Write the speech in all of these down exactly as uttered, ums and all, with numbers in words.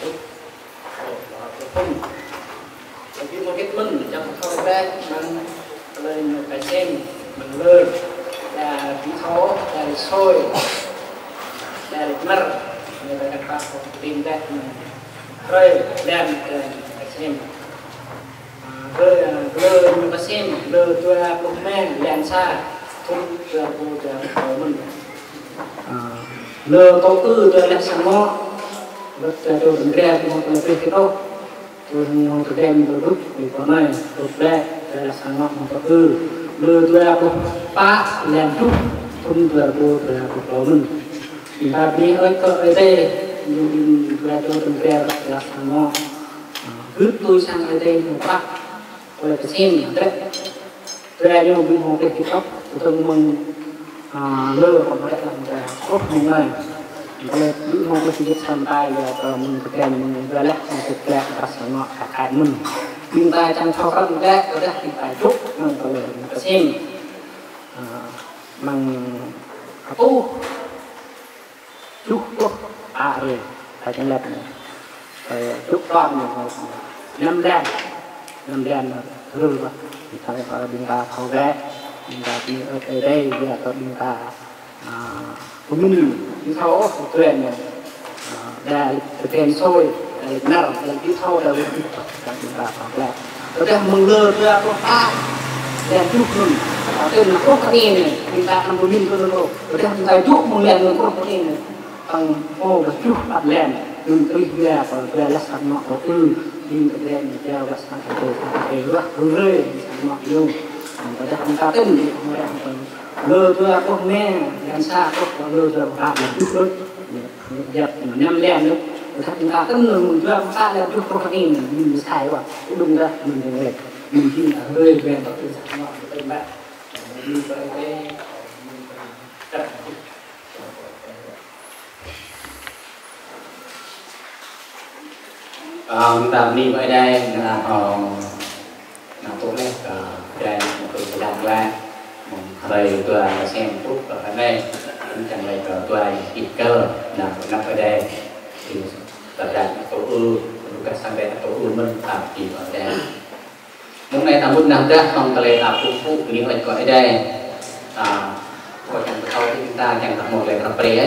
tŭ. Ơ, ơ, tŭ phŭn. Ƀing mơ̆ng hơget mơ̆n, čang thâo ƀĕ, mơ̆ng tơlơi ñu pơsem, mơ̆ng lơ, đa ƀing thâo, đa soi, đa mơ̆r, ñu đa kăt pă kơ tin đa, mơ̆ng hrơi, đa pơsem. Ơ, lơ, lơ ñu pơsem, lơ dua pluh rơma, blan sa, thŭn dua rơbâo dua pluh klâo mơ̆n. Ơ, lơ tŏ ư dua laih sang anŏ, lơ dua čô tơngia ƀing hmâo tơlơi pơhơdip ôh. Tui hăng hmâo tơlơi pơhơdip ƀing pô anai, tŏ ƀĕ, dua laih sang anŏ hmâo tŏ ư. Lơ dua pluh pă, blan truh, thŭn dua rơbâo dua pluh klâo mơ̆n. Ƀing ta bơni hơơč kơ Ơi Adai, ñu ƀing dua čô tơngia dua laih sang anŏ. Ơ, gưt tui sang Ơi Adai ñu pă, tơlơi pơsem, ƀĕ. Dua ñu ƀing hmâo pơhơdip ôh, tơdang mơ̆ng, ơ, lơ pơhơdip lăm dua pluh mơ̆ng anai. Tơlơi ƀu hmâo tơlơi sĭt săn tai, yua kơ mơ̆ng tơkeng mơ̆ng dua leh, mơ̆ng tơkeng ƀas ngŏ kơ kai mơ̆n. Ƀing ta čang thâo krăn glaĭ, tơdah ƀing ta dŏ mơ̆ng tơlơi mơ̆ng tơsem. Ơ, mơ̆ng kơtuh, tơjuh pluh pă hrơi, ta čang lĕ. Ơ, dŏ đom ñu, năm blan, năm blan hrơi ƀă. Ƀing ta, ƀing ta thâo glaĭ, ƀing ta ƀing ơi Ơi Adai, yua kơ ƀing ta Ơ, pơmĭn, ƀu thâo ôh, tui anŭn. Ơ, đa lĕ tơkeng sui, đa lĕ năr, đa lĕ ƀu thâo, đa lĕ ƀu thâo, đa ƀing ta thâo glaĭ. Tơdah mơ̆ng lơ dua pluh pă, đa tơjuh mơ̆n, ta tơ̆n pluh kơ anai anai, ƀing ta anăm pơmĭn kơ anŭn ôh. Tơdah ƀing ta dŏ mơ̆ng lĕ anŭn pluh kơ anai anai. Tăng mơ̆ ƀă tơjuh pă blan, anŭn tơlih dua, pă dua leh sat ngŏ kơ ư, ƀing ta glaĭ anŭn dua leh sat ngŏ kơ ư, ruah ư rơi, sat ngŏ ñu. Tơdah ƀing ta tơ̆n, ƀing ta Lơ dua pluh rơma, blan sa pluh, lơ dua pluh pă, lơ tơjuh pluh. Yap, năm blan ñu. Tơdah ƀing ta tơ̆n mơ̆ng dua pluh pă, lơ tơjuh pluh anai, mơ̆n sai wa. Kơđung dah, mơ̆n jing lĕ. Mơ̆n jing ta hrơi ƀing ta tơ̆n sat ngŏ, tơ̆n ƀă. Mơ̆n jing ta hrơi, mơ̆n jing ta hrơi. Ơ, mơ̆ng ta bơni kơ Ơi Adai, mơ̆ng ta hŏ, mơ̆ng tŭ leh kơ Ơi Adai, mơ̆ng tŭ pơjing glaĭ, mơ̆ng hrơi dua sem tŭ kơ hrơi anai, mơ̆ng čang lĕ kơ dua hit kơ, mơ̆ng tŭ leh Ơi Adai, či ta glaĭ mơ̆ng tŭ ư, Lukas sampai mơ̆ng tŭ ư mơ̆n ta bơni kơ Ơi Adai. Mơ̆ng anai ta mŭt nao dah, tơ̆ng tơlơi ta pơpŭ, bơni laĭ kơ Ơi Adai. Ta, kơ čang pơthâo ƀing ta, čang ta hmâo tơlơi krăp brơi, ơ.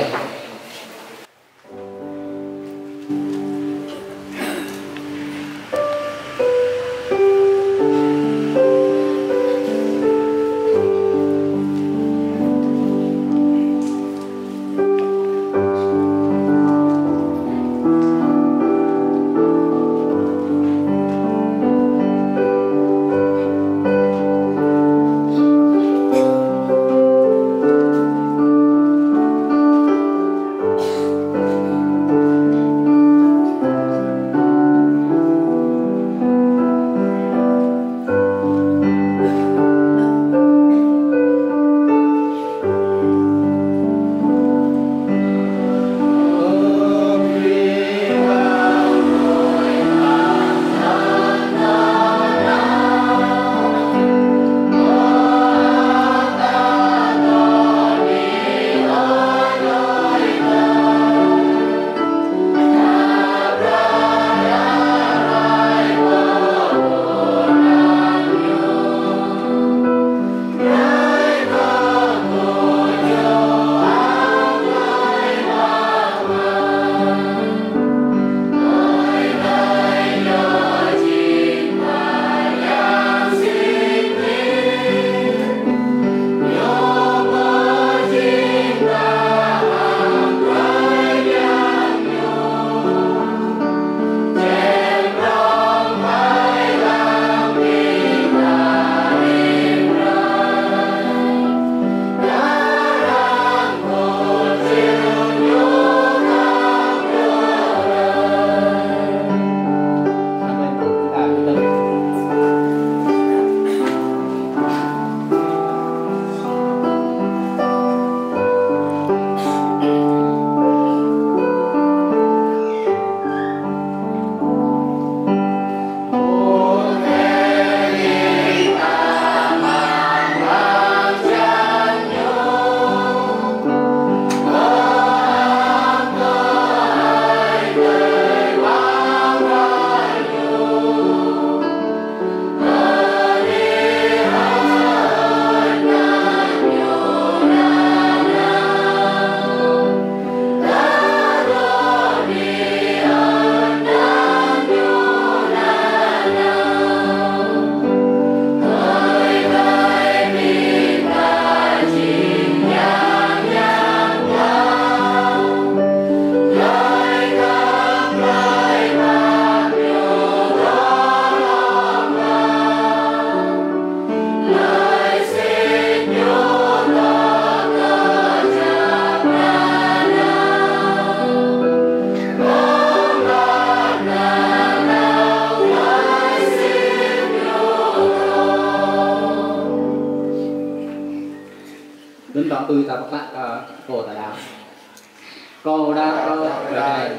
Đaŏ kơ Ơi Adai,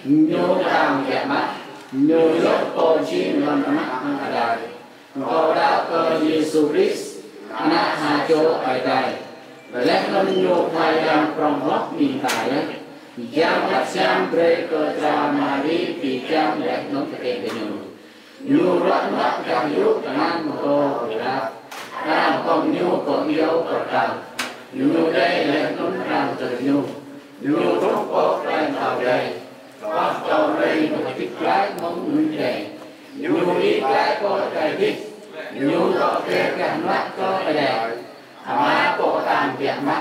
Ñu pơtao biă mă, Ñu djơ̆ pô jing lŏn tơnah hăng adai. Kâo đaŏ kơ Yêsu Krist, Ană ha čô Ơi Adai. Laih anŭn Ñu Khua Yang prŏng hloh mơ̆ng ta laih. Yang Bơngăt Hiam brơi kơ Dra Mari pi kiăng laih anŭn tơkeng kơ Ñu. Ñu ruă mă gah yŭ tơngan mơkô pơrơđah. Arăng pơ̆ng Ñu kơ iâu kơ pơtao. Ñu đei laih anŭn arăng tơlơi Ñu. Ñu truh pơ tơlơi pơtao đei. Kơkuh kơ rai mơ̆ng hơdip glaĭ mơ̆ng mơnuih đei. Ñu đĭ glaĭ pơ tơlơi hơdip. Ñu dŏ kơ gah mơnuih kơ Ơi Adai. Ama pơtao biă mă,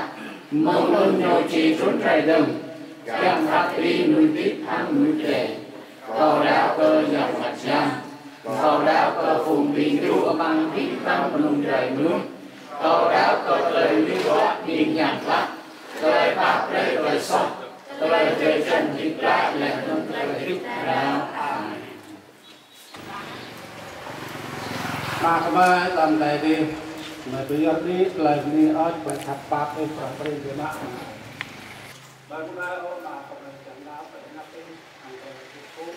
mơ̆ng anŭn Ñu či trŭn rai dơ̆ng, kiăng phat brơi mơnuih hơdip hăng mơnuih đe. Kâo đaŏ kơ Yang Bơngăt Hiam. Kâo đaŏ kơ phung ƀing gru amăng abih bang mơnŭng rai mơnuih. Kâo đaŏ kơ tơlơi lui ruă ƀing yang klă, tơlơi pap brơi tơlơi soh, tơlơi drơi jăn hơdip glaĭ laih anŭn tơlơi hơdip nanao. Amen. Mă kơ mơi lăm tai dih, mơi pơyơr dih, tơlơi bơni ơč, tơlơi khăp pap ih, prăp brơi dih mă. Mă kơ mơi ơ, mă kơ mơi čang nao, tơlơi ngă ih, hăng tơlơi kơkuh.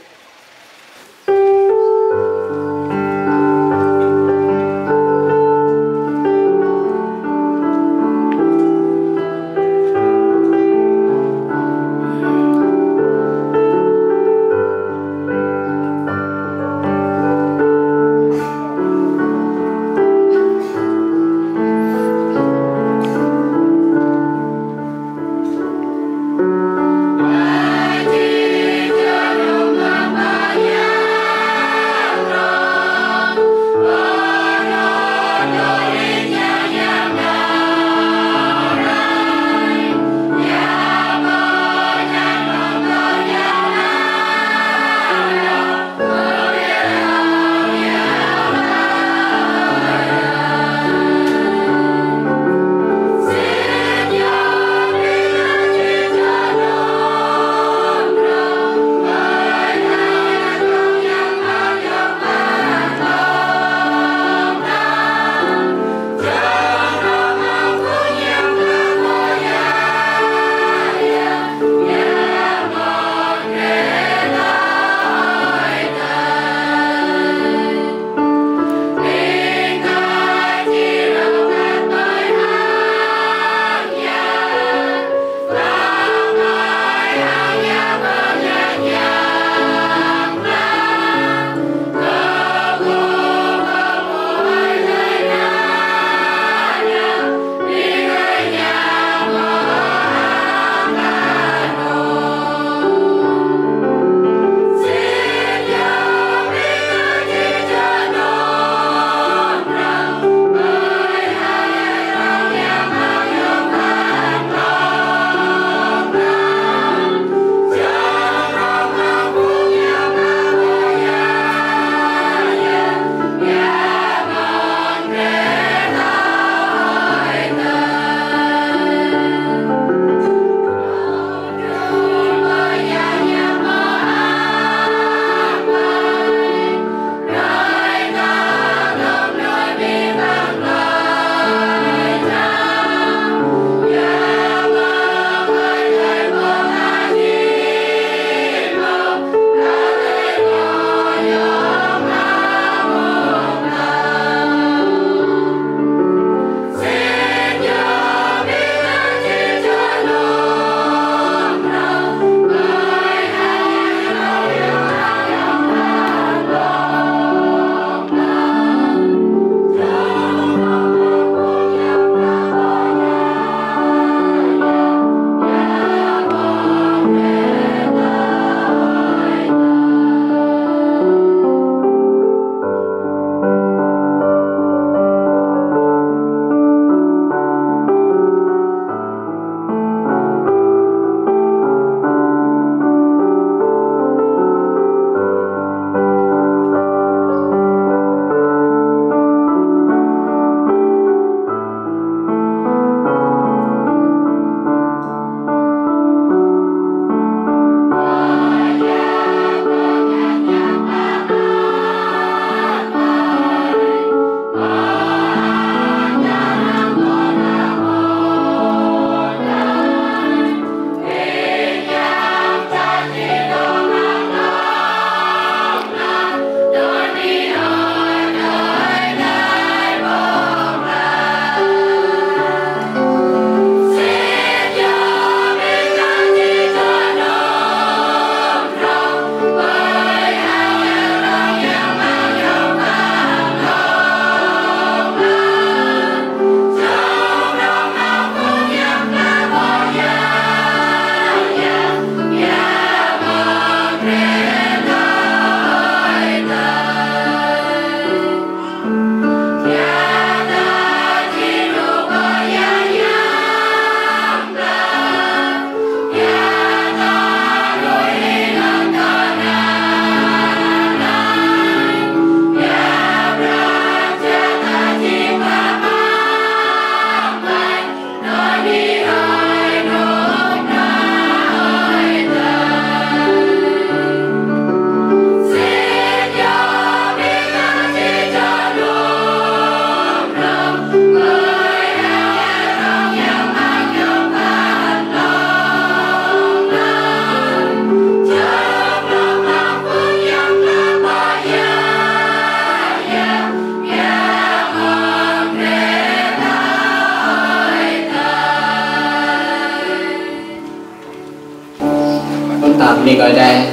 Bơni kơ Ơi Adai,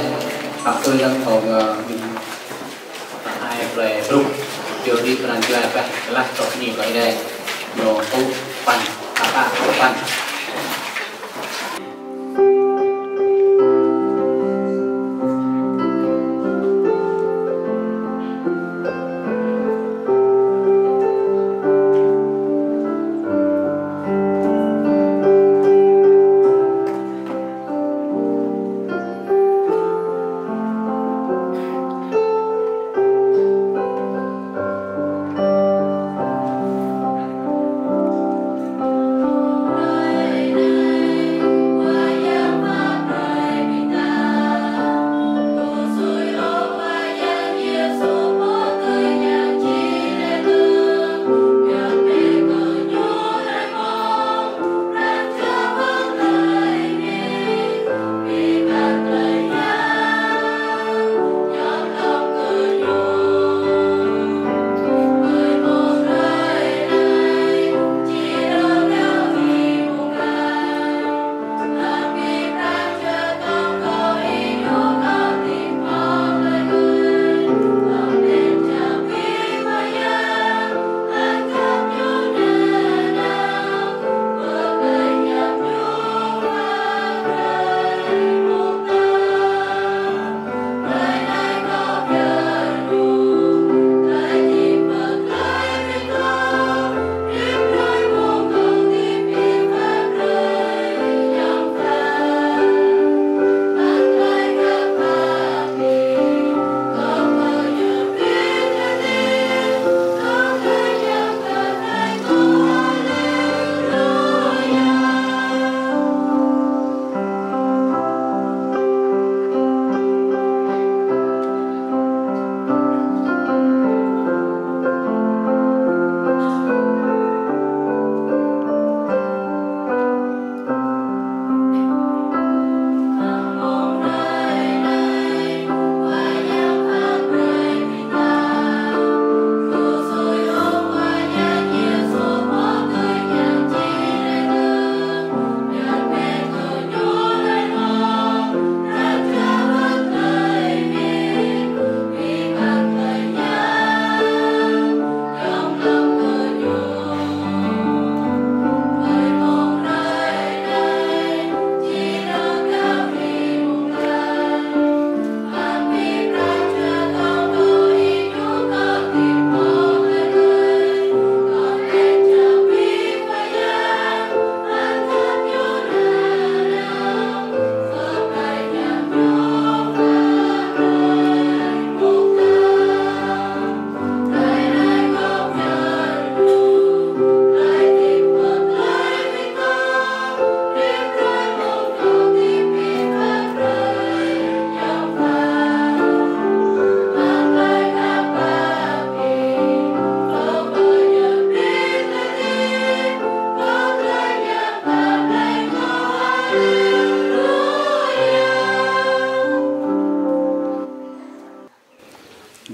pap tui lăng thong, ơ, ai plei bruk, juri pran jua peh, lah tŏk bơni kơ Ơi Adai, mrô tŭ păn, pă pă tŭ păn.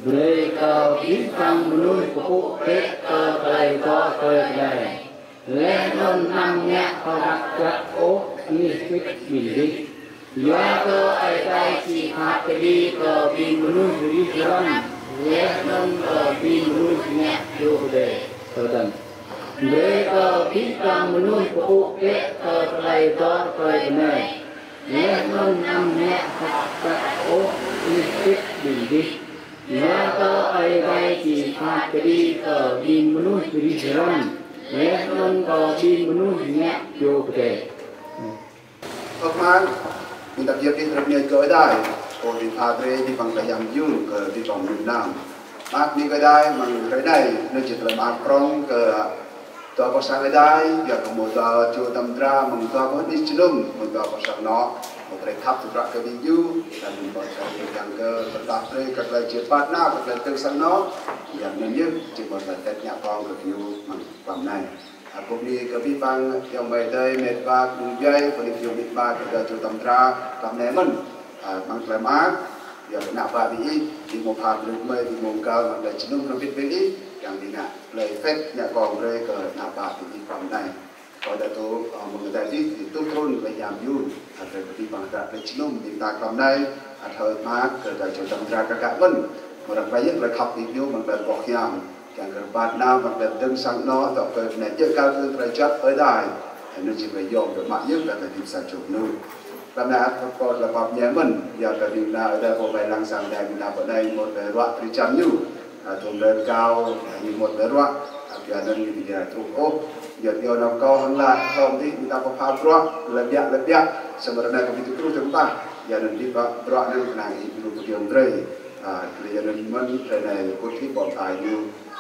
Brơi kơ abih bang mơnuih pơpŭ bĕ kơ tơlơi dŏ tơlơi bơnai. Laih anŭn anăm ngă hơdră ôh anih pĭt ƀing gih. Yua kơ Ơi Adai či phat kơđi kơ ƀing mơnuih rĭm hrơi, laih anŭn kơ ƀing mơnuih ngă djŏ pơdai. Tơdang brơi kơ abih bang mơnuih pơpŭ bĕ kơ tơlơi dŏ tơlơi bơnai. Laih anŭn anăm ngă hơdră ôh anih pĭt ƀing gih. Yua kơ Ơi Adai či phat kơđi kơ ƀing mơnuih rĭm hrơi, laih anŭn kơ ƀing mơnuih ngă djŏ pơdai. Ơ mơak, ƀing ta pơyơr ih rơp ñai kơ Ơi Adai, kơ ƀing ta drơi ƀing păng ta yam yun kơ ƀing păng mơnam. Mơak ƀing Ơi Adai, mơ̆ng hrơi anai, anŭn či tơlơi mơak prŏng kơ dua pơ sang Ơi Adai, yua kơ mơ̆ dua čô tơdra, mơ̆ng dua pơ anih jơnum, mơ̆ng dua pơ sang anŏ, mơ̆ drơi khăp tơdruă kơ ƀing gơyut, dan mơ̆ drơi kơ yang kơ tơdah drơi kơ tơlơi či pơpă nao, kơ tơlơi tơ̆ng sang anŏ, yang anŭn yơh, či mơ̆ drơi tĕt ngă prŏng kơ gơyut, mơ̆ng păng anai. Akŏ bơni kơ abih bang ayŏng amai adơi, met wa, kơnung djuai, pơnĭt ayŏng met wa, kơ dua čô tơdra, tlam anai mơ̆n, a, mơ̆ng tơlơi mơak, yua kơ ană bă ƀing ih, ƀing mơ̆ pha brơi kơmơi, ƀing mơ̆ găl, mơ̆ng tơlơi jơnum hrŏm hơbĭt ƀing ih, kiăng ƀing ngă, tơlơi phĕt, ngă kông brơi kơ ană bă ƀing ih tlam anai. Kâo đa tŭ, ơ, mơ̆ng adai dih, tŭ trŭn tơlơi hiam yun, ơ, tơlơi pơtĭ pơang hră tơlơi jơnum ƀing ta klăm anai, ơ, thâo mă kơ tơlơi čô tơm dra kơ kăk mơ̆n. Mơ̆ng ră anai yơh tơlơi khăp ƀing ñu mơ̆ng tơlơi boh hiam. Kiăng kơ rơbat nao mơ̆ng tơlơi dơ̆ng sang anŏ, tŏ kơ anai djơ̆ kar kơ tơlơi juăt Ơi Adai. Anŭn či tơlơi yôm kơ mă yơh kơ tơlơi hơdip sa čô mơnuih. Klăm anai ăt kâo tơlơi pap ñe mơ̆n, yua kơ ƀing ta Ơi Adai pô ƀai lăng sang Ơi Adai ƀing ta pơ anai mơ̆ng tơlơi ruă tơlơi čan ñu. Ơ, tŭm rơ̆n kâo, ơ, ñu mơ̆n tơlơi ruă, ơ, kiăng anŭn ñu ƀu djơ̆ truh ôh. Yua kơ anŭn kâo hăng laĭ, kâo ƀing ta pơpha bruă, lĕ biă, lĕ biă, samơ̆ ră anai kâo ƀu tŭ truh tơm tah. Yua anŭn ƀing pha bruă anŭn kơnang ih ƀu tŭ kiăng brơi. Ơ, yua anŭn mơ̆n ră anai kơkuh hĭ ƀô̆ ƀai ñu,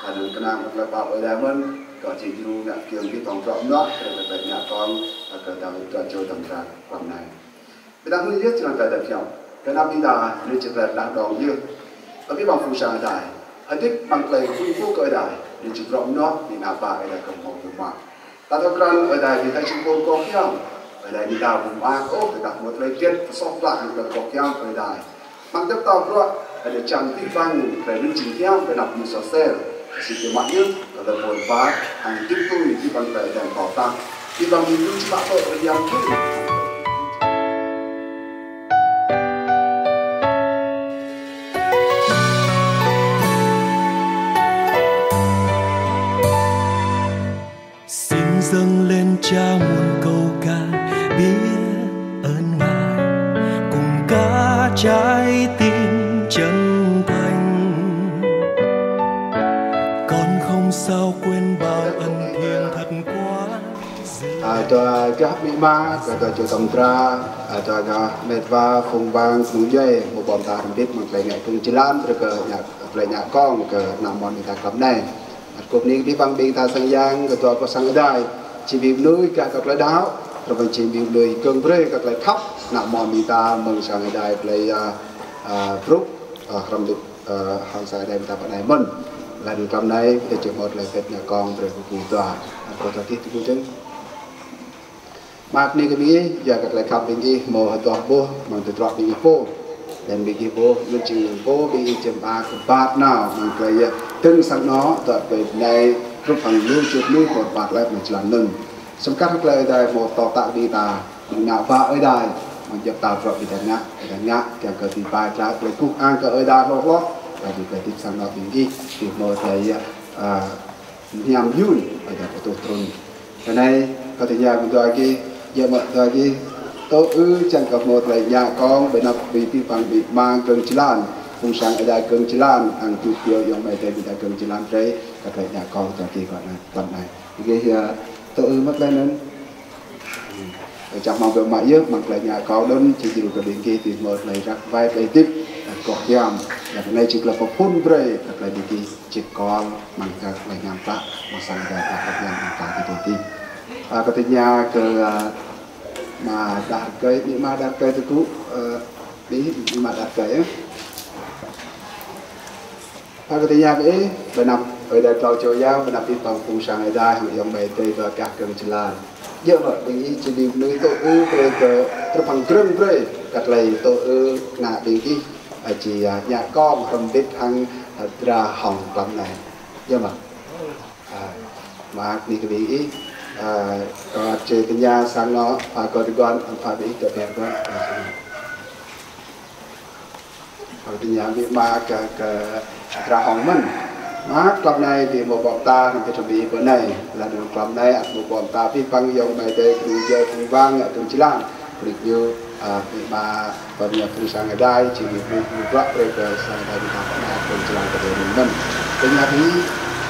ơ, anŭn kơnang mă tơlơi pap Ơi Adai mơ̆n, kâo či djru ngă kiăng ƀing tŏng bruă mơnuă, ră anai kơ tơlơi ñă kông, ơ, kơ tơlơi čô tơm dra klăm anai. Ƀing ta hmư̆ yơh črăn tơlơi đa phiao. Kơ anăp ƀing ta, anai či tơlơi đah đong yơh. Tơdah ƀing phung sang Ơi Adai hơdip amăng tơlơi kơkuh pơpŭ kơ Ơi Adai, anai či bruă mơnuă, ƀing ană bă Ơi Adai kơ hmâo yơh mă. Ta thâo krăn Ơi Adai ƀing ta či pô boh hiam. Ơi Adai ƀing ta ƀu mă ôh, ƀing ta hmâo tơlơi kiăng pơsoh pơplah hăng tơlơi boh hiam Ơi Adai. Amăng djŏp ta bruă, Ơi Adai čang abih bang tơlơi anŭn jing hiam, tơlơi anăp ñu soh sel. Sĭt yơh mă yơh, kơ tơlơi pơpŭ pơpă, hăng djơ̆ tui, abih bang tơlơi Ơi Adai pơtô ta. Abih bang ƀing ñu či mă tơlơi hiam yun. Xin dâng lên Cha muôn câu ca biết ơn Ngài, cùng cả trái tim chân thành. Con không sao quên bao ân thiêng thật quá dễ. Ơ, tơlơi gah amĭ ama, kơ tơlơi čô tơm dra, ơ, tơlơi gah met wa, phung ƀing, phung djuai, mơ̆ ƀơ̆ng ta hơdip amăng tơlơi ngă kơ̆ng jơlan, brơi kơ ngă, tơlơi ngă kông, kơ ană mơnuih ta klăm anai. Ăt kơkuh bơni kơ abih bang ƀing ta sang yang, kơ dua kơ sang Ơi Adai, či ƀing mơnuih gah kơ tơlơi đaŏ, rơbâo či ƀing mơnuih kơ̆ng brơi kơ tơlơi khăp, ană mơnuih ƀing ta mơ̆ng sang Ơi Adai tơlơi, ơ, ơ, brŭk, ơ, hrŏm hơdip, ơ, hăng sang Ơi Adai ƀing ta pơ anai mơ̆n. Laih anŭn klăm anai, ƀing ta či hmâo tơlơi pĕt ngă kông brơi kơ ƀing dua. Ăt kâo tơkih tơgŭ dơ̆ng. Mơak bơni kơ ƀing ih, yua kơ tơlơi khăp ƀing ih hmâo hơduah ƀuh, amăng tơdruă ƀing ih pô. Laih anŭn ƀing ih pô, anŭn jing pô ƀing ih či mă kơ rơbat nao, amăng tơlơi dơ̆ng sang anŏ, tơl tơlơi anai, hrup hăng lu čut lu pô rơbat laih amăng jơlan anŭn. Samơ̆ kar tơlơi Ơi Adai hmâo tŏ tă ƀing ta, amăng ană bă Ơi Adai, amăng djŏp ta bruă ƀing ta ngă, ƀing ta ngă, kiăng kơ ƀing ƀai tla tơlơi kơkuh ang kơ Ơi Adai hloh hloh, laih anŭn tơlơi hơdip sang anŏ ƀing ih, či hmâo tơlơi, ơ, hiam yun, Ơi Adai pơtô trŭn. Ră anai, kâo tơña mơ̆ng dua gih, yua mơ̆ dua gih, tŭ ư čang kơ hmâo tơlơi ngă kông, ƀơi anăp ƀing abih bang ƀing ama kơ̆ng jơlan, phung sang Ơi Adai kơ̆ng jơlan, hăng tŭ kiăng yŏng amai adơi ƀing ta kơ̆ng jơlan brơi, kơ tơlơi ngă kông dua gih kơ anai, klăm anai. Gih, ơ, tŭ ư mơ̆ tơlơi anŭn. Čang hmâo ƀơi mă yơh, amăng tơlơi ngă kông anŭn, či djru kơ ƀing gih či hmâo tơlơi răk wai tơlơi hơdip, tơlơi boh hiam. Yua kơ anai či tơlơi pơphun brơi, kơ tơlơi ƀing gih či kol, amăng kơ tơlơi hiam klă, amăng sang Ơi Adai klă hiam amăng ta tơdơi dih. Ơ, kâo tơña kơ, ơ, ama Đah Rơkơi, amĭ ama Đah Rơkơi tơgŭ, ơ, ƀing amĭ ama Đah Rơkơi, ơ. Ơ, kâo tơña ƀing ih, ƀơi anăp Ơi Adai tlâo čô yơh, ƀơi anăp ih păng phung sang Ơi Adai, hăng yŏng amai adơi dua gah kơ̆ng jơlan. Yua mơ̆ ƀing ih či ƀing mơnuih tŭ ư brơi kơ, hrup hăng grơ̆ng brơi, kơ tơlơi tŭ ư kơnă ƀing ih, ơ, či, ơ, ngă kông hrŏm hơbĭt hăng, ơ, dra hông klăm anai. Yua mơ̆? Ơ, mơak bơni kơ ƀing ih, ơ, kâo či tơña sang anŏ, pha kơ tơguan, pha ƀing ih kơ ƀing tơguan. Kâo tơña ƀing ama kơ, kơ dra hông mơ̆n. Mơ̆ klăm anai ƀing mơ̆ ƀô̆ ta, hăng ƀing ta ƀing ih pơ anai. Laih anŭn klăm anai, ăt mơ̆ ƀô̆ ta ƀing păng yŏng amai adơi, kơnung djuai, phung ƀing, ăt kơ̆ng jơlan. Brơi ñu, ơ, ƀing ama, ƀing ñu phung sang Ơi Adai, či ƀing ñu bruă brơi kơ sang Ơi Adai ƀing ta pơ anai, kơ̆ng jơlan kơ ƀing mơ̆n. Tơña ƀing ih,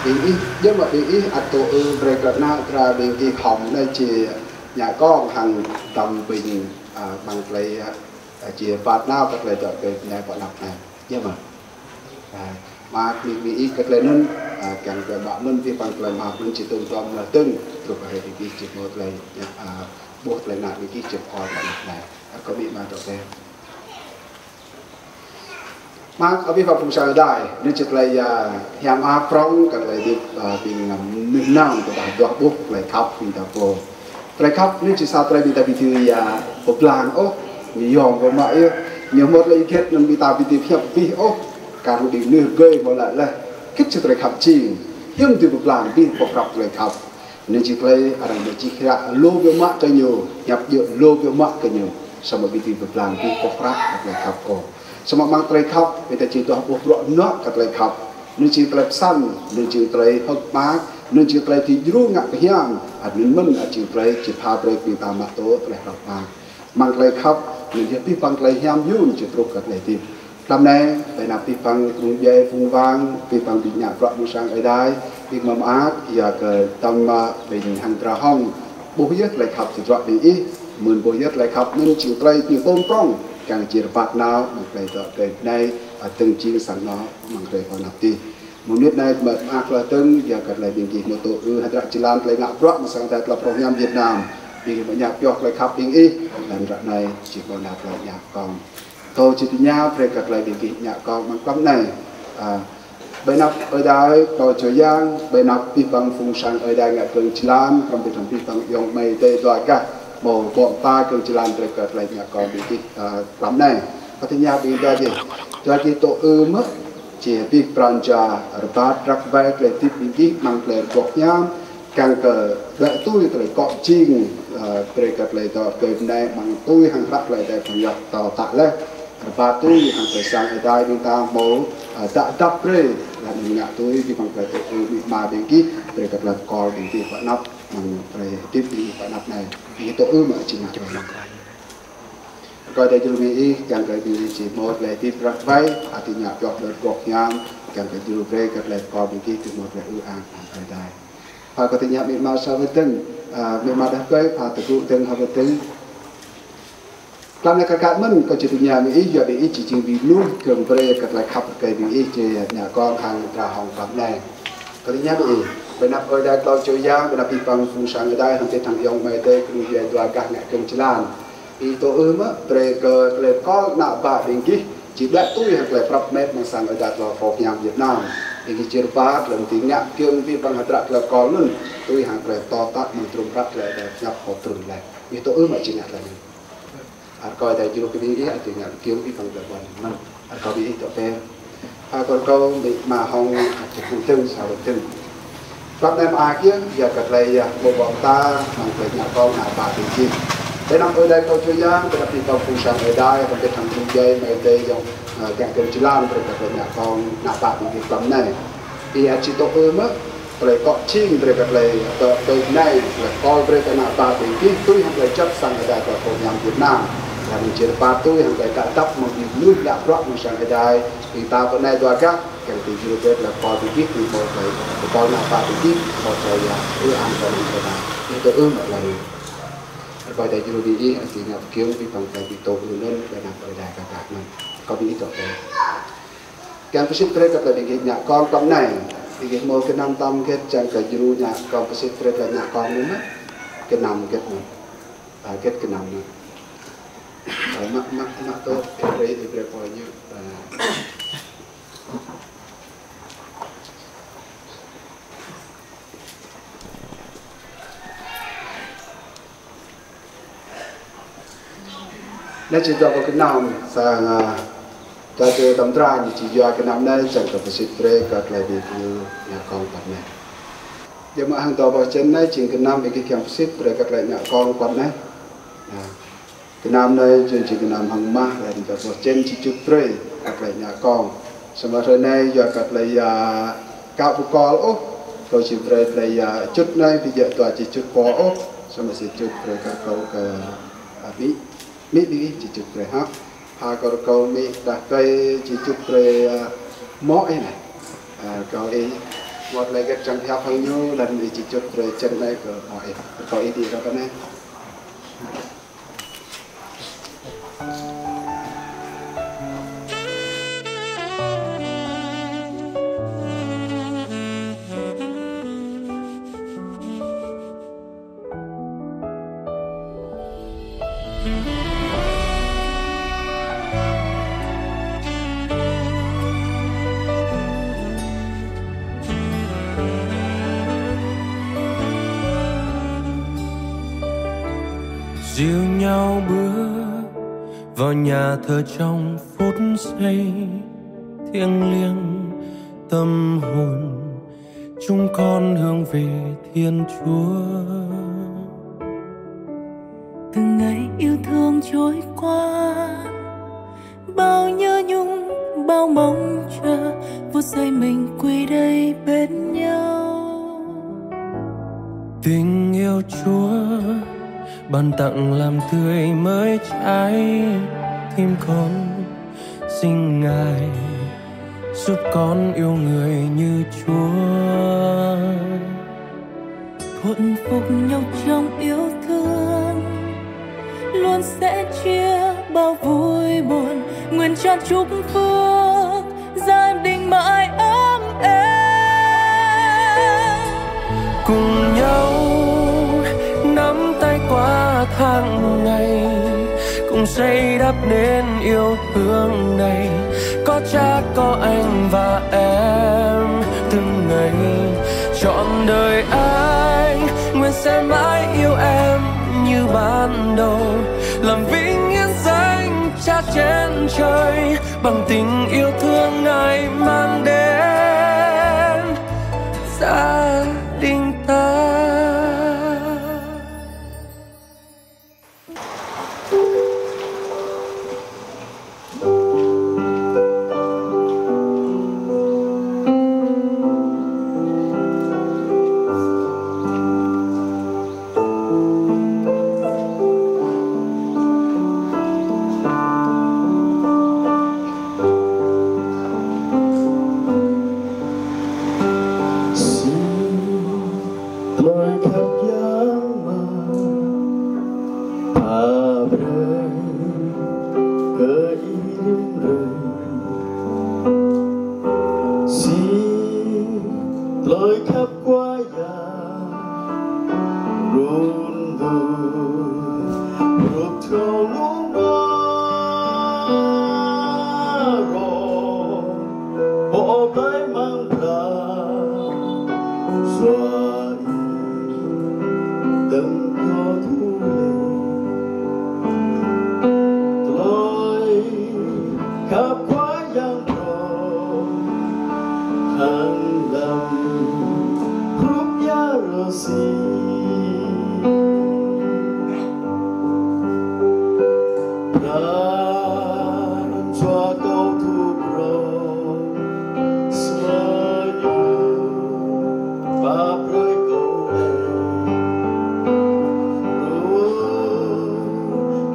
ƀing ih, yua mơ̆ ƀing ih, ăt tŭ ư brơi kơ ană dra ƀing ih hông anai či ngă kông hăng đăm ƀing, ơ, amăng tơlơi, ơ, Ơ, či rơbat nao kơ tơlơi dŏ kơ anai pơ anăp anai. Yua mơ̆? Ơ, mơak bơni kơ ƀing ih kơ tơlơi anŭn, ơ, kiăng kơ mă mơ̆n ƀing păng tơlơi mă mơ̆n či tŭm tơm lơ tơ̆ng, truh kơ hrơi ƀing ih či hmâo tơlơi, ơ, ƀuh tơlơi ană ƀing ih či pơkŏl pơ anăp anai. Ơ, kơ ƀing mă dŏ kơ. Mơak abih bang phung sang Ơi Adai, anŭn či tơlơi, ơ, hiam ăt prŏng kơ tơlơi hơdip, ơ, ƀing, ơ, mơnuih mơnam kơ ta hơduah ƀuh tơlơi khăp ƀing ta pô. Tơlơi khăp anŭn či sa tơlơi ƀing ta ƀu dưi, ơ, pơblang ôh, ñu yôm pơmă yơh, ñu hmâo tơlơi hơget anŭn ƀing ta ƀu dưi pơhiăp abih ôh, kar ƀing mơnuih rơgơi hmâo laĭ laih. Hơget či tơlơi khăp jing, hiư̆m dưi pơblang abih boh prăp tơlơi khăp. Anŭn jing tơlơi arăng ƀu čih hră lu biă mă kơ ñu, hiăp djơ̆ lu biă mă kơ ñu. Samơ̆ ƀing ta pơblang ƀing pô hră kơ tơlơi khăp kâo. Samơ̆ amăng tơlơi khăp, ƀing ta či tuah ƀuh bruă mơnuă kơ tơlơi khăp. Anŭn jing tơlơi pơsăn, anŭn jing tơlơi hơ̆k mơak, anŭn jing tơlơi či djru ngă kơ hiam, anŭn mơ̆n jing tơlơi či pha brơi ƀing ta mă tŭ tơlơi hrăp mơak. Amăng tơlơi khăp, anŭn yơh abih bang tơlơi hiam yun či truh kơ tơlơi hơdip. Tlam anai, ƀơi anăp abih bang phung djuai phung wang, abih bang ƀing ngă bruă mơ̆ng sang Ơi Adai, ƀing mơak, yua kơ tơma ƀing hăng drah hŏng, ƀuh yơh tơlơi khăp tơdruă ƀing ih, mơ̆n ƀuh yơh tơlơi khăp anŭn jing tơlơi ƀing tôm prŏng, kiăng či rơbat nao, amăng tơlơi dŏ tơlơi bơnai, a, tơ̆ng jing sang anŏ, amăng tơlơi pơanăp tih. Mơnit anai mơak lŏ tơ̆ng, yua kơ tơlơi ƀing gih mơ̆ tŭ ư hơdră jơlan tơlơi ngă bruă mơ̆ng sang Ơi Adai tơlơi phrâo hiam Việt Nam. Ƀing gih mơ̆ ñă pioh tơlơi khăp ƀing ih, lăm ră anai, či ƀuh nao tơlơi ñă kông. Kâo či tơña brơi kơ tơlơi ƀing gih ñă kông amăng tlam anai. A, ƀơi anăp Ơi Adai, kâo čô yang, ƀơi anăp abih bang phung sang Ơi Adai ngă kơ̆ng jơlan, krăm abih bang ayŏng amai adơi dua gah, hmâo ƀô̆ mơta kơ̆ng jơlan brơi kơ tơlơi ñă kông ƀing gih, a, tlam anai. Kâo tơña ƀing dua gih. Dua gih tŭ ư mơ̆, či abih pran jua rơbat răk wai tơlơi hơdip ƀing gih amăng tơlơi rơgoh hiam, kiăng kơ đuaĭ tui tơlơi akŏ jing, ơ, brơi kơ tơlơi dŏ tơlơi bơnai amăng tui hăng hră tơlơi Ơi Adai pơhiăp tơ̆ tă laih. Rơbat tui hăng tơlơi sang Ơi Adai ƀing ta hmâo, ơ, dăp dăp brơi, laih anŭn ngă tui abih bang tơlơi tŭ ư amĭ ama ƀing gih, brơi kơ tơlơi pơkŏl ƀing gih pơ anăp, amăng tơlơi hơdip ƀing gih pơ anăp anai. Ƀing gih tŭ ư mơ̆ či ngă tui. Rơkơi Ơi Adai djru ƀing ih, kiăng kơ ƀing ih či hmâo tơlơi hơdip răk wai, hơtai ngă pioh tơlơi rơgoh hiam, kiăng kơ djru brơi kơ tơlơi pơkŏl ƀing gih či hmâo tơlơi ư ang amăng Ơi Adai. Pha kơ tơña amĭ ama sa wơ̆t dơ̆ng, a, amĭ ama đah rơkơi, pha tơgŭ dơ̆ng ha wơ̆t dơ̆ng. Tlam anai kar kaĭ mơ̆n, kâo či tơña ƀing ih, yua ƀing ih či jing ƀing mơnuih kơ̆ng brơi kơ tơlơi khăp rơkơi ƀing ih či ngă kông hăng drah hŏng tlam anai. Kâo tơña ƀing ih, ƀơi anăp Ơi Adai kâo čô yang, ƀơi anăp abih bang phung sang Ơi Adai, hăng abih bang ayŏng amai adơi, kơnung djuai dua gah ngă kơ̆ng jơlan. Ih tŭ ư mơ̆, brơi kơ tơlơi pơkŏl ană bă ƀing gih, či đuaĭ tui hăng tơlơi prăp met mơ̆ng sang Ơi Adai tơlơi phrâo hiam Việt Nam. Ƀing gih či rơbat, lơ̆m či ngă kiăng abih bang hơdră tơlơi pơkŏl anŭn, tui hăng tơlơi tơ̆ tă mơ̆ng trŭm prăk tơlơi Ơi Adai pơhiăp hmâo trŭn laih. Ih tŭ ư mơ̆ či ngă tơlơi anŭn. Rơkơi Ơi Adai djru kơ ƀing ih, hơtai ngă kiăng abih bang tơlơi ƀuăn mơ̆n. Rơkơi ƀing ih tŏ pơr. Pha kơ rơkơi amĭ ama hŏng, a, tơgŭ dơ̆ng, sa wơ̆t dơ̆ng. Tlam anai mơak yơh, yua kơ tơlơi yơh, ƀô̆ ƀô̆ mơta, amăng tơlơi ngă kông ană bă ƀing gih. Ƀơi anăp Ơi Adai kâo čô yang, ƀơi anăp abih bang phung sang Ơi Adai, hăng abih bang kơnung djuai amai adơi ayŏng, a, kiăng kơ̆ng jơlan, brơi kơ tơlơi ngă kông ană bă ƀing gih tlam anai. Ih či tŭ ư mơ̆, tơlơi akŏ jing brơi kơ tơlơi, ơ, tơlơi bơnai, tơlơi pơkŏl brơi kơ ană bă ƀing gih, tui hăng tơlơi juăt sang Ơi Adai tơlơi phrâo hiam Việt Nam. Laih anŭn či rơbat tui hăng tơlơi dăp dăp mơ̆ng ƀing mơnuih ngă bruă mơ̆ng sang Ơi Adai, ƀing ta pơ anai dua gah, kiăng kơ djru brơi tơlơi pơkŏl ƀing gih, ƀing hmâo tơlơi pơkŏl ană bă ƀing gih, hmâo tơlơi, ơ, ư ang kơ ană bă. Ih tŭ ư mơ̆ laih. Rơkơi Ơi Adai djru ƀing ih, hơtai ngă kiăng abih bang tơlơi ih tŭ ư anŭn, ƀơi anăp Ơi Adai kar kaĭ mơ̆n. Kâo ƀing ih tŏ pơr. Kiăng pơsit brơi kơ tơlơi ƀing gih ngă kông tlam anai. Ƀing gih hmâo gơnam tam hơget kiăng kơ djru ngă kông pơsit brơi tơlơi ngă kông anŭn mơ̆? Gơnam hơget mơ̆n? A, hơget gơnam mơ̆n? A, mă, mă, mă tŏ, ih brơi, ih brơi pô ñu. A. Anai či dŏ pơ gơnam, sang, a, dŏ čơ tơm dra ñu či yua gơnam anai, čang kơ pơsit brơi kơ tơlơi ƀing gih ngă kông tlam anai. Yua mă hăng dŏ pơ čen anai, jing gơnam ƀing gih kiăng pơsit brơi kơ tơlơi ngă kông tlam anai. A, gơnam anai, jing, jing gơnam hăng mah, laih dŏ pơ čen či čut brơi kơ tơlơi ngă kông. Samơ̆ hrơi anai yua kơ tơlơi, a, ka ƀu kol ôh, kâo či brơi tơlơi, a, čut anai, ƀu djơ̆ dua či čut pô ôh, samơ̆ či čut brơi kơ kâo kơ, a, amĭ, amĭ ƀing ih či čut brơi hă. Pha kơ rơkơi amĭ đah rơkơi či čut brơi, a, mŏ ih anai. A, kâo ih, mŏ tơlơi hơget kiăng pơhiăp hăng ñu, laih anŭn ih či čut brơi čen anai kơ mŏ ih. Rơkơi ih đĭ ră anai. Dìu nhau bước vào nhà thờ trong phút giây thiêng liêng, tâm hồn Chúng con hướng về Thiên Chúa. Từng ngày yêu thương trôi qua, bao nhớ nhung, bao mong chờ, phút giây mình quây đây bên nhau. Tình yêu Chúa, ban tặng làm tươi mới trái tim con. Xin Ngài giúp con yêu người như Chúa. Thuận phục nhau trong yêu thương, luôn sẻ chia bao vui buồn. Nguyện cho chúc phước gia đình mãi ấm êm. Cùng nhau nắm tay qua tháng ngày, cùng xây đắp nên yêu thương này. Có cha, có anh và em, từng ngày trọn đời anh nguyện sẽ mãi yêu em như ban đầu. Làm vinh hiển danh Cha trên trời, bằng tình yêu thương Ngài mang đến gia đình ta. Xin tơlơi khăp Yang mơ̆n pha brơi kơ ih rĭm hrơi. Xin tơlơi khăp Khua Yang run tui hrup thâo lu mă rŏ, pô plơi amăng pran jua ih dơ̆ng kơ thâo lĕ. Tơlơi khăp Khua Yang phrâo hăng lăm hrup ia rơsĭ. Pran jua kâo thâo phrâo, samơ̆ Ñu pap brơi kâo lĕ. Run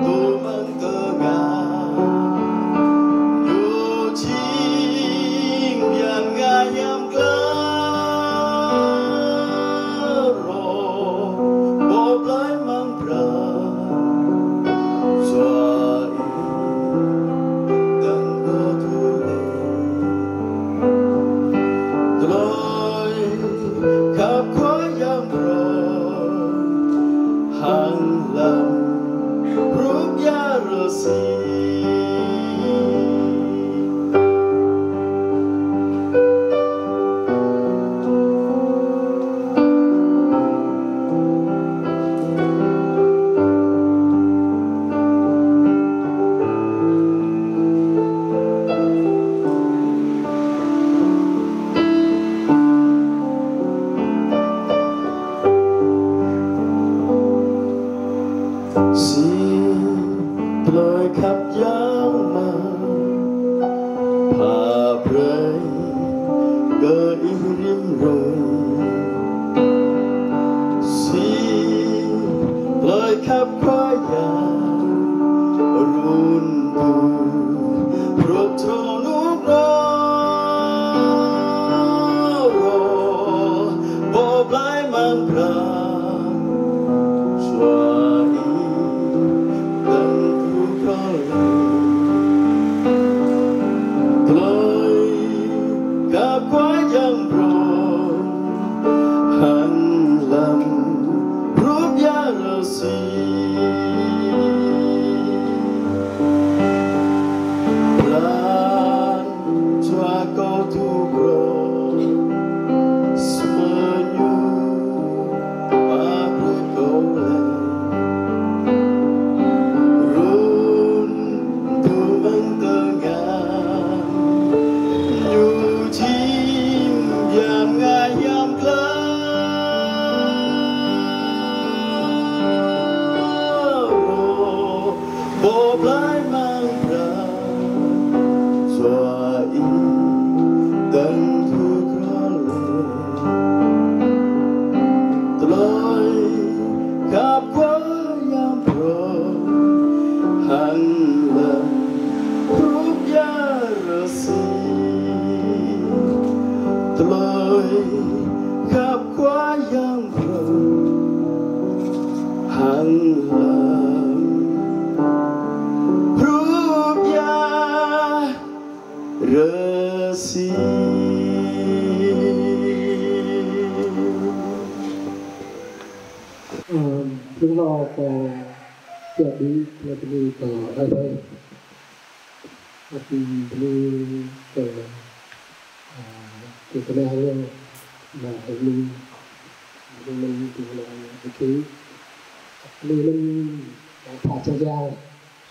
tui amăng tơngan, Ñu jing bơyan ngă hiam klă rŏ, pô plơi amăng pran jua ih dơ̆ng kơ thâo lĕ. Tơlơi khăp Khua Yang phrâo hăng lăm hrup ia rơsĭ. Xin tơlơi khăp Yang mơ̆n pha brơi kơ ih rĭm hrơi. Xin tơlơi khăp Khua Yang run tui hrup thâo lu mă rŏ, pô plơi amăng pran jua ih dơ̆ng kơ thâo lĕ. Tơlơi khăp Khua Yang phrâo hăng lăm hrup ia rơsĭ. Pran jua kâo thâo phrâo, samơ̆ Ñu pap brơi kâo lĕ. Run tui amăng tơngan, Ñu jing bơyan ngă hiam rơsĭ. Ơ, tlung hloh kơ Yang Adai, tlung hloh kơ Ơi Adai. Ăt bơni kơ, ơ, kơ kơnang ñu, na, ơ, bơni, bơni mơ̆n kơ kơnang ñu, ơ, kơ, bơni mơ̆n, ơ, pha čơjang,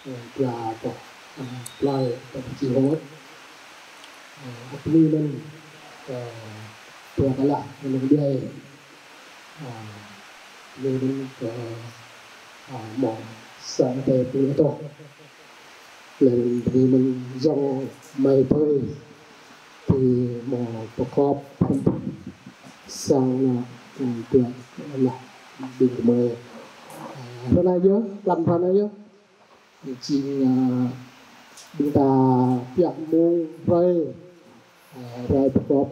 ơ, pla, pla, ơ, pla, pla čih hơmâo. Ơ, bơni mơ̆n, ơ, pla kơ lah, mơ̆n kơ đơi. Ơ, bơni mơ̆n kơ, ơ, mơ̆ng sang Ơi Adai pơtô. Laih anŭn bơni mơ̆n giŏng amai adơi, tui mơ̆ng pơkŏp sang anŏ, ơ, pia lah ƀing gơmơi. Ơ, hrơi anai yơh, lăm hrơi anai yơh. Jing, ơ, ƀing ta pioh mông hrơi, ơ, hrơi pơkŏp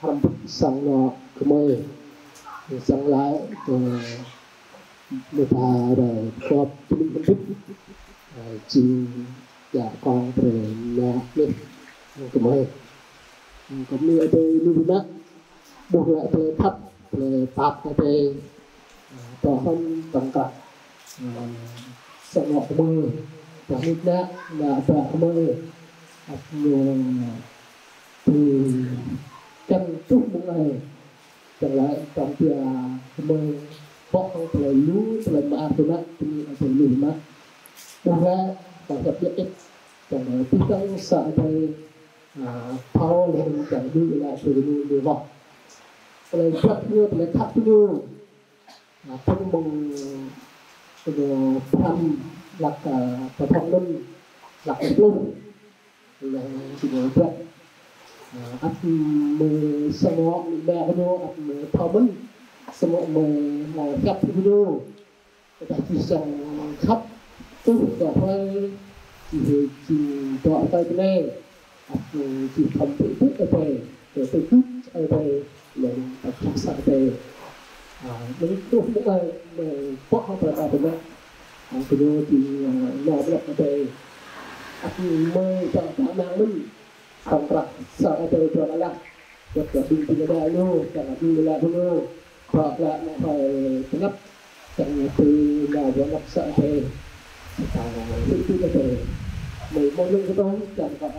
hrăm pơpŭ sang anŏ gơmơi. Sang laĭ kơ mơta hrơi pơkŏp pơpŭ hrăm pơpŭ. Ơ, jing djă kông brơi mă anih gơmơi. Gơmơi adơi lu biă mă. Ƀuh lĕ tơlơi khăp, tơlơi pap kơ tơlơi, ơ, tơlơi hơ̆m tơlơi krăp. Ơ, sang anŏ gơmơi, tơlơi mĭt nă, nă ƀă gơmơi, ăt ñu, ơ, tui kăn truh mơ̆ng anai, tơlơi tơm pia gơmơi, ƀuh hăng tơlơi lu, tơlơi mơak tơnă, tơlơi tơlơi lu mă. Ƀuh lĕ, tơlơi hơ̆k jĕ ĭt, tơlơi pơtăng sa tơlơi, ơ, thâo lĕ tơlơi lu lĕ tơlơi lu lu ƀuh. Tơlơi jăk ñu, tơlơi khăp ñu. Ơ, tơ̆ng mơ̆ng, ơ, pơhrăm hlăk, ơ, pơthâo anŭn, hlăk pluh. Laih anŭn či ñu ƀuh. Ơ, ăt mơ̆ samơ̆ mơ̆ mă ñu, ăt mơ̆ thâo mơ̆n. Samơ̆ mơ̆, mơ̆ hiăp ñu. Tơdah či sang khăp, tuh kơ hrơi, či hê či dŏ hrơi bơnai. Ăt, ơ, či khŏm pơpŭ Ơi Adai, kơ tơgŭ Ơi Adai, laih anŭn tơgŭ sang Ơi Adai. Ơ, mơ̆ng truh mơ̆ng anai, mơ̆ng pŏk hăng tơlơi ta tơnă. Ơ, kơ ñu či, ơ, nao mơlăp Ơi Adai. Ăt mơ̆ ta tơnă mơ̆n. Tơlơi krăp sang Ơi Adai tơlơi laĭ. Wơ̆t kơ ƀing ƀing Ơi Adai ñu, tơlơi ƀing Ơi Adai ñu. Pơklaih anŏ hrơi tơnap, tơlơi tui nao wơ̆t anăp sang Ơi Adai. Tơlơi hơdip Ơi Adai. Mơi mơ̆ng anŭn kơ tơlơi, tơlơi kơ, ơ,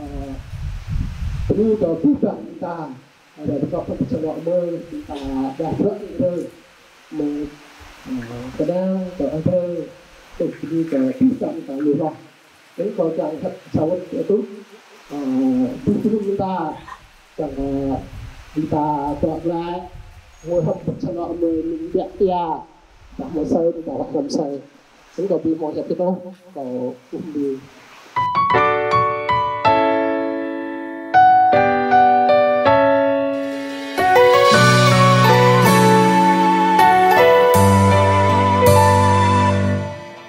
bơni kơ abih bang ƀing ta, ơ, dah kơ pơkŏp sang anŏ mơi, ƀing ta dah bruă ƀing ta. Mơi, ơ, kơnang kơ Ơi Adai, tơlơi bơni kơ abih bang ƀing ta lu hloh. Anŭn kâo čang hăt sa wơ̆t kơ tŭ, ơ, ƀing ƀing ta, čang, ơ, ƀing ta dŏ glaĭ, mơi hơ̆k pơčrang anŏ mơi mơ̆ng biă ia, dah mơi asơi, dah hrăm asơi. Anŭn kâo ƀu hmâo hiăp kơ tŭ, kâo ƀuh ƀing.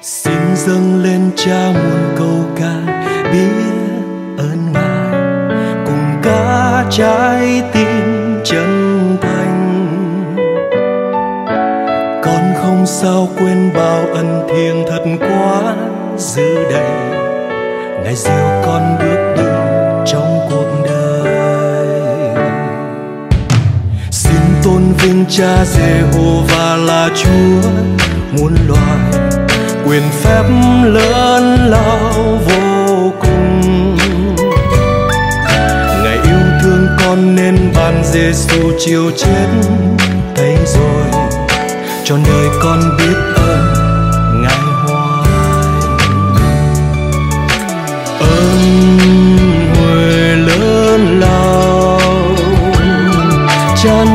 Xin dâng lên Cha muôn câu ca biết ơn Ngài, cùng cả trái tim chân thành. Con không sao quên bao ân thiêng thật quá dư đầy, Ngài dìu con bước đi trong cuộc đời. Xin tôn vinh Cha Giê-hô-va là Chúa muôn loài, quyền phép lớn lao vô cùng. Ngài yêu thương con nên ban Giê-su chịu chết thay rồi, trọn đời con biết ơn Ngài hoài. Ơn huê lớn lao, Cha